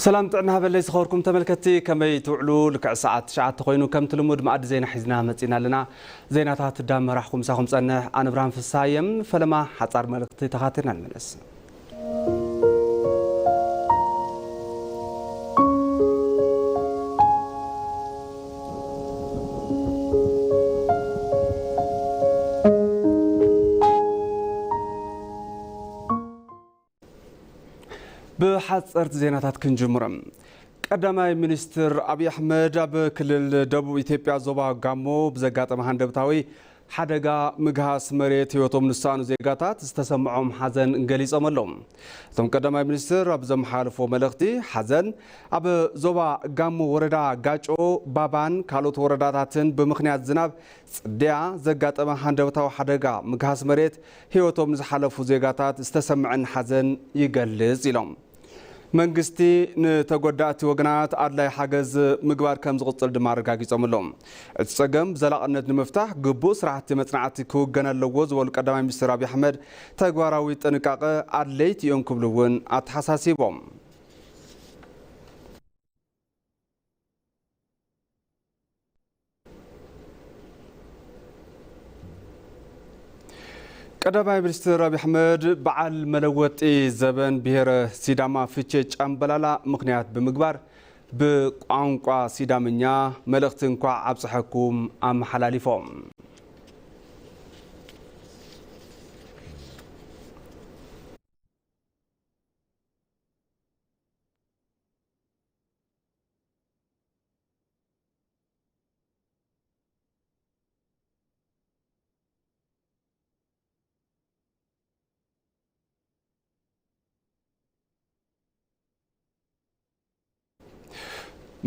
ሰላም ጥዕና ሃበለይ ዝኸበርኩም ተመልከትቲ፣ ከመይ ትውዕሉ? ልክዕ ሰዓት ትሽዓተ ኮይኑ ከምቲ ልሙድ መኣዲ ዜና ሒዝና መጺና ኣለና። ዜናታት እንዳመራሕኩም ምሳኹም ጸንሕ ኣነ ብርሃን ፍስሃ እየ። ፈለማ ሓጻር መልእኽቲ ተኻቲርና ንመለስ። ብሓጸርቲ ዜናታት ክንጅምሮም። ቀዳማይ ሚኒስትር ኣብይ ኣሕመድ ኣብ ክልል ደቡብ ኢትዮጵያ ዞባ ጋሞ ብዘጋጠመ ሃንደብታዊ ሓደጋ ምግሃስ መሬት ህይወቶም ንዝሰኣኑ ዜጋታት ዝተሰምዖም ሓዘን ገሊጾም ኣለዉ። እቶም ቀዳማይ ሚኒስትር ኣብ ዘመሓላለፍዎ መልእኽቲ፣ ሓዘን ኣብ ዞባ ጋሞ ወረዳ ጋጮ፣ ባባን ካልኦት ወረዳታትን ብምኽንያት ዝናብ ጽድያ ዘጋጠመ ሃንደበታዊ ሓደጋ ምግሃስ መሬት ህይወቶም ንዝሓለፉ ዜጋታት ዝተሰምዐን ሓዘን ይገልጽ ኢሎም። መንግስቲ ንተጎዳእቲ ወገናት ኣድላይ ሓገዝ ምግባር ከም ዝቕጽል ድማ ኣረጋጊጾም ኣለዉ። እቲ ጸገም ብዘላቕነት ንምፍታሕ ግቡእ ስራሕቲ መጽናዕቲ ክውገን ኣለዎ ዝበሉ ቀዳማይ ሚኒስትር ኣብይ ኣሕመድ፣ ተግባራዊ ጥንቃቐ ኣድለይቲ እዮም ክብሉ እውን ኣተሓሳሲቦም። ቀዳማይ ሚኒስትር ኣብይ ኣሕመድ በዓል መለወጢ ዘበን ብሄረ ሲዳማ ፊቼ ጨምበላላ ምኽንያት ብምግባር ብቋንቋ ሲዳምኛ መልእኽቲ እንኳዕ ኣብፀሐኩም ኣመሓላሊፎም።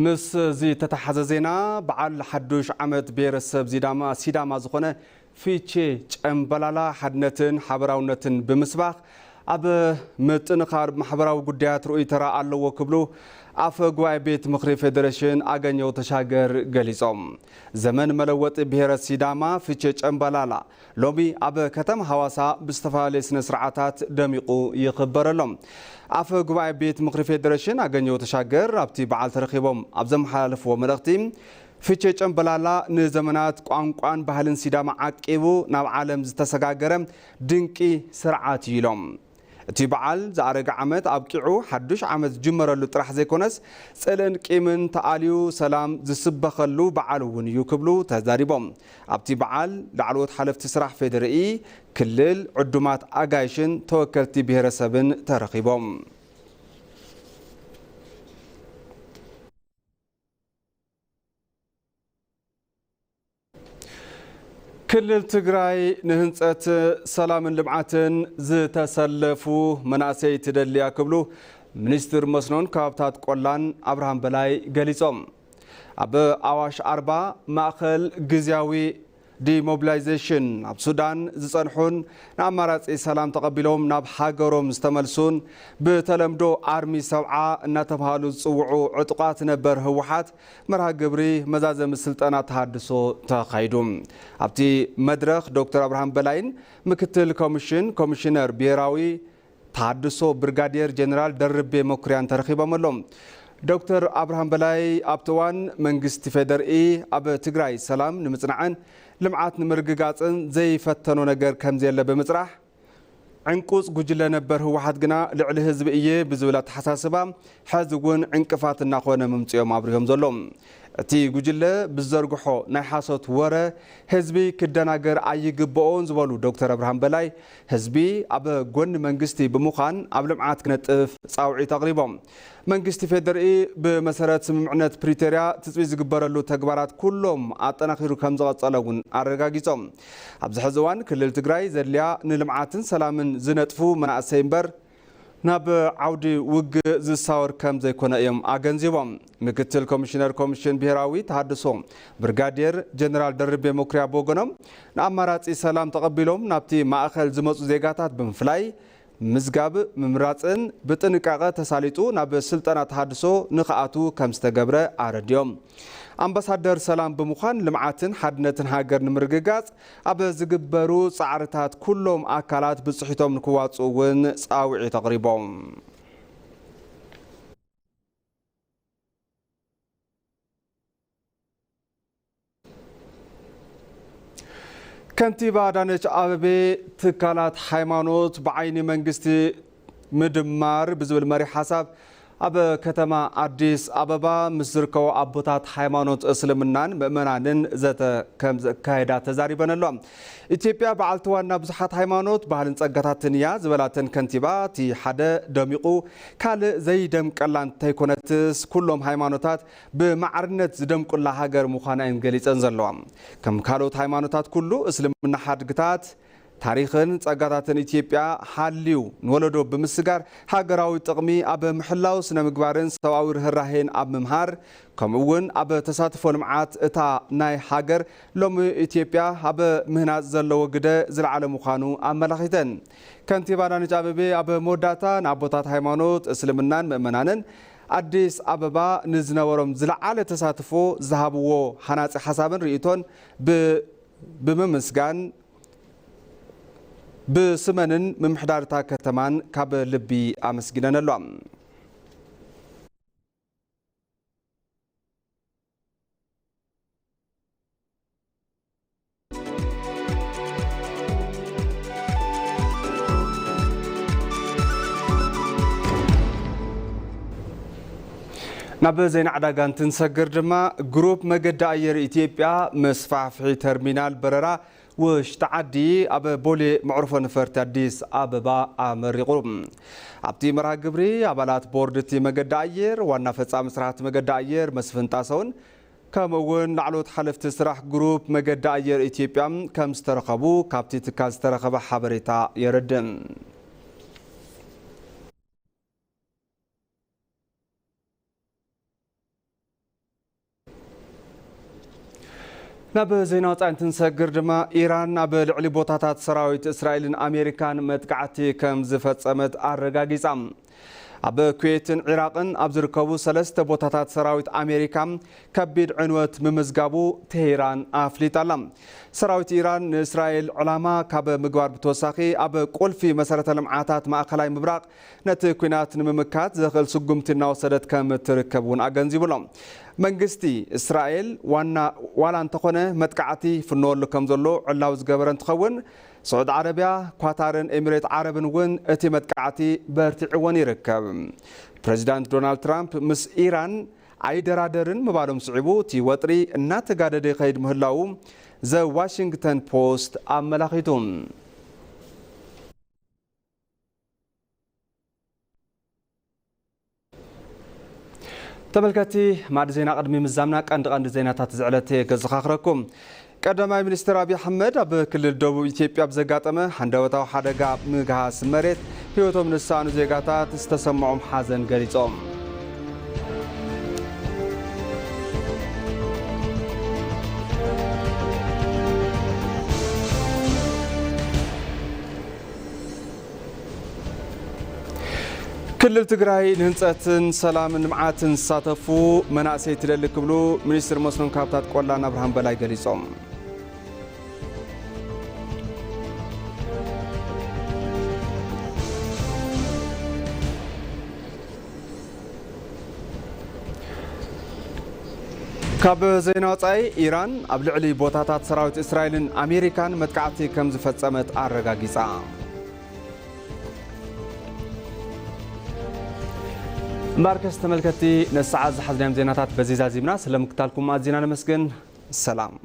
ምስ እዚ ተተሓዘ ዜና፣ በዓል ሓዱሽ ዓመት ብሄረሰብ ሲዳማ፣ ሲዳማ ዝኾነ ፊቼ ጨምበላላ ሓድነትን ሓበራውነትን ብምስባኽ ኣብ ምጥንኻር ማሕበራዊ ጉዳያት ርኡይ ተራ ኣለዎ ክብሉ ኣፈ ጉባኤ ቤት ምኽሪ ፌዴሬሽን ኣገኘው ተሻገር ገሊጾም። ዘመን መለወጢ ብሄረ ሲዳማ ፊቼ ጨምበላላ ሎሚ ኣብ ከተማ ሃዋሳ ብዝተፈላለየ ስነ ስርዓታት ደሚቑ ይኽበር ኣሎ። ኣፈ ጉባኤ ቤት ምኽሪ ፌዴሬሽን ኣገኘው ተሻገር ኣብቲ በዓል ተረኺቦም ኣብ ዘመሓላለፍዎ መልእኽቲ፣ ፊቼ ጨምበላላ ንዘመናት ቋንቋን ባህልን ሲዳማ ዓቂቡ ናብ ዓለም ዝተሰጋገረ ድንቂ ስርዓት እዩ ኢሎም። እቲ በዓል ዝኣረገ ዓመት ኣብቂዑ ሓዱሽ ዓመት ዝጅመረሉ ጥራሕ ዘይኮነስ፣ ጽልእን ቂምን ተኣልዩ ሰላም ዝስበኸሉ በዓል እውን እዩ ክብሉ ተዛሪቦም። ኣብቲ በዓል ላዕለዎት ሓለፍቲ ስራሕ ፌዴሪኢ፣ ክልል፣ ዕዱማት ኣጋይሽን ተወከልቲ ብሄረሰብን ተረኺቦም። ክልል ትግራይ ንህንፀት ሰላምን ልምዓትን ዝተሰለፉ መናእሰይ ትደሊ እያ ክብሉ ሚኒስትር መስኖን ከባብታት ቆላን ኣብርሃም በላይ ገሊፆም። ኣብ ኣዋሽ ኣርባ ማእኸል ግዝያዊ ዲሞቢላይዜሽን ኣብ ሱዳን ዝፀንሑን ንኣማራፂ ሰላም ተቐቢሎም ናብ ሃገሮም ዝተመልሱን ብተለምዶ ኣርሚ ሰብዓ እናተባሃሉ ዝፅውዑ ዕጡቓት ነበር ህወሓት መርሃ ግብሪ መዛዘሚ ስልጠና ተሃድሶ ተኻይዱ። ኣብቲ መድረኽ ዶክተር ኣብርሃም በላይን ምክትል ኮሚሽን ኮሚሽነር ብሄራዊ ተሃድሶ ብርጋዴር ጀነራል ደርቤ መኩርያን ተረኺቦም ኣለዉ። ዶክተር ኣብርሃም በላይ ኣብቲ እዋን መንግስቲ ፌደርኢ ኣብ ትግራይ ሰላም ንምጽናዕን ልምዓት ንምርግጋጽን ዘይፈተኖ ነገር ከምዘየለ ብምጽራሕ፣ ዕንቁጽ ጉጅለ ነበር ህወሓት ግና ልዕሊ ህዝቢ እየ ብዝብል ኣተሓሳስባ ሕዚ እውን ዕንቅፋት እናኾነ ምምፅኦም ኣብሪሆም ዘሎ። እቲ ጉጅለ ብዝዘርግሖ ናይ ሓሶት ወረ ህዝቢ ክደናገር ኣይግብኦን ዝበሉ ዶክተር ኣብርሃም በላይ፣ ህዝቢ ኣብ ጎኒ መንግስቲ ብምዃን ኣብ ልምዓት ክነጥፍ ፃውዒት ኣቕሪቦም። መንግስቲ ፌደሪኢ ብመሰረት ስምምዕነት ፕሪቶርያ ትፅቢት ዝግበረሉ ተግባራት ኩሎም ኣጠናኺሩ ከም ዝቐፀለ እውን ኣረጋጊፆም። ኣብዚ ሕዚ እዋን ክልል ትግራይ ዘድልያ ንልምዓትን ሰላምን ዝነጥፉ መናእሰይ እምበር ናብ ዓውዲ ውግእ ዝሳወር ከም ዘይኮነ እዮም ኣገንዚቦም። ምክትል ኮሚሽነር ኮሚሽን ብሄራዊ ተሃድሶ ብርጋዴር ጀነራል ደርቤ መኩርያ ብወገኖም፣ ንኣማራፂ ሰላም ተቐቢሎም ናብቲ ማእኸል ዝመፁ ዜጋታት ብምፍላይ ምዝጋብ፣ ምምራፅን ብጥንቃቐ ተሳሊጡ ናብ ስልጠና ተሃድሶ ንኽኣቱ ከም ዝተገብረ ኣረዲኦም። ኣምባሳደር ሰላም ብምዃን ልምዓትን ሓድነትን ሃገር ንምርግጋፅ ኣብ ዝግበሩ ፃዕርታት ኩሎም ኣካላት ብፅሒቶም ንክዋፅኡ እውን ፃውዒት ኣቕሪቦም። ከንቲባ ኣዳነች ኣበቤ ትካላት ሃይማኖት ብዓይኒ መንግስቲ ምድማር ብዝብል መሪሕ ሓሳብ ኣብ ከተማ ኣዲስ ኣበባ ምስ ዝርከቡ ኣቦታት ሃይማኖት እስልምናን ምእመናንን ዘተ ከም ዘካየዳ ተዛሪበን ኣሎ። ኢትዮጵያ በዓልቲ ዋና ብዙሓት ሃይማኖት፣ ባህልን ጸጋታትን እያ ዝበላተን ከንቲባ፣ እቲ ሓደ ደሚቑ ካልእ ዘይደምቀላ እንተይኮነትስ ኩሎም ሃይማኖታት ብማዕርነት ዝደምቁላ ሃገር ምዃና እየን ገሊጸን ዘለዋ። ከም ካልኦት ሃይማኖታት ኩሉ እስልምና ሓድግታት፣ ታሪኽን ጸጋታትን ኢትዮጵያ ሓልዩ ንወለዶ ብምስጋር ሃገራዊ ጥቕሚ ኣብ ምሕላው ስነ ምግባርን ሰብኣዊ ርህራሄን ኣብ ምምሃር፣ ከምኡ እውን ኣብ ተሳትፎ ልምዓት እታ ናይ ሃገር ሎሚ ኢትዮጵያ ኣብ ምህናጽ ዘለዎ ግደ ዝለዓለ ምዃኑ ኣመላኺተን። ከንቲባ ኣዳነች ኣቤቤ ኣብ መወዳእታ ንኣቦታት ሃይማኖት እስልምናን ምእመናንን ኣዲስ ኣበባ ንዝነበሮም ዝለዓለ ተሳትፎ ዝሃብዎ ሃናጺ ሓሳብን ርእይቶን ብ-፣ ብምምስጋን ብስመንን ምምሕዳር እታ ከተማን ካብ ልቢ ኣመስጊነን ኣለዋ። ናብ ዜና ዕዳጋ እንትንሰግር ድማ፣ ግሩፕ መገዲ ኣየር ኢትዮጵያ መስፋሕፍሒ ተርሚናል በረራ ውሽጢ ዓዲ ኣብ ቦሌ መዕርፎ ነፈርቲ ኣዲስ ኣበባ ኣመሪቑ። ኣብቲ መርሃ ግብሪ፣ ኣባላት ቦርድ እቲ መገዲ ኣየር፣ ዋና ፈጻሚ ስራሕቲ መገዲ ኣየር መስፍን ጣሰውን፣ ከምኡ እውን ላዕለዎት ሓለፍቲ ስራሕ ግሩፕ መገዲ ኣየር ኢትዮጵያ ከም ዝተረኸቡ ካብቲ ትካል ዝተረኸበ ሓበሬታ የረድእ። ናብ ዜና ወጻኢ እንትንሰግር ድማ፣ ኢራን ኣብ ልዕሊ ቦታታት ሰራዊት እስራኤልን ኣሜሪካን መጥቃዕቲ ከም ዝፈጸመት ኣረጋጊጻ። ኣብ ኩዌትን ዒራቕን ኣብ ዝርከቡ ሰለስተ ቦታታት ሰራዊት ኣሜሪካ ከቢድ ዕንወት ምምዝጋቡ ቴሄራን ኣፍሊጣ ኣላ። ሰራዊት ኢራን ንእስራኤል ዕላማ ካብ ምግባር ብተወሳኺ፣ ኣብ ቁልፊ መሰረተ ልምዓታት ማእከላይ ምብራቕ ነቲ ኲናት ንምምካት ዘኽእል ስጉምቲ እናወሰደት ከም እትርከብ እውን ኣገንዚቡ ኣሎ። መንግስቲ እስራኤል ዋና፣ ዋላ እንተኾነ መጥቃዕቲ ይፍነወሉ ከም ዘሎ ዕላዊ ዝገበረ እንትኸውን፣ ስዑድ ዓረብያ፣ ኳታርን ኤሚሬት ዓረብን እውን እቲ መጥቃዕቲ በርቲዕዎን ይርከብ። ፕሬዚዳንት ዶናልድ ትራምፕ ምስ ኢራን ኣይደራደርን ምባሎም ስዒቡ፣ እቲ ወጥሪ እናተጋደደ ይኸይድ ምህላዉ ዘ ዋሽንግተን ፖስት ኣመላኺቱ። ተመልከቲ፣ ማዕዲ ዜና ቅድሚ ምዛምና ቀንዲ ቀንዲ ዜናታት እዚ ዕለት ከዘኻኽረኩም። ቀዳማይ ሚኒስትር ኣብይ ኣሕመድ ኣብ ክልል ደቡብ ኢትዮጵያ ብዘጋጠመ ሃንደበታዊ ሓደጋ ምግሃስ መሬት ህይወቶም ንዝሰኣኑ ዜጋታት ዝተሰምዖም ሓዘን ገሊጾም። ክልል ትግራይ ንህንፀትን ሰላምን ልምዓትን ዝሳተፉ መናእሰይ ትደሊ ክብሉ ሚኒስትር መስኖን ካብታት ቆላን ኣብርሃም በላይ ገሊፆም። ካብ ዜና ወጻኢ፣ ኢራን ኣብ ልዕሊ ቦታታት ሰራዊት እስራኤልን ኣሜሪካን መጥቃዕቲ ከም ዝፈጸመት ኣረጋጊጻ። እምበኣርከስ ተመልከትቲ፣ ነዚ ሰዓት ዝሓዝናዮም ዜናታት በዚ ዛዚምና። ስለ ምክታልኩም ኣዚና ነመስግን። ሰላም።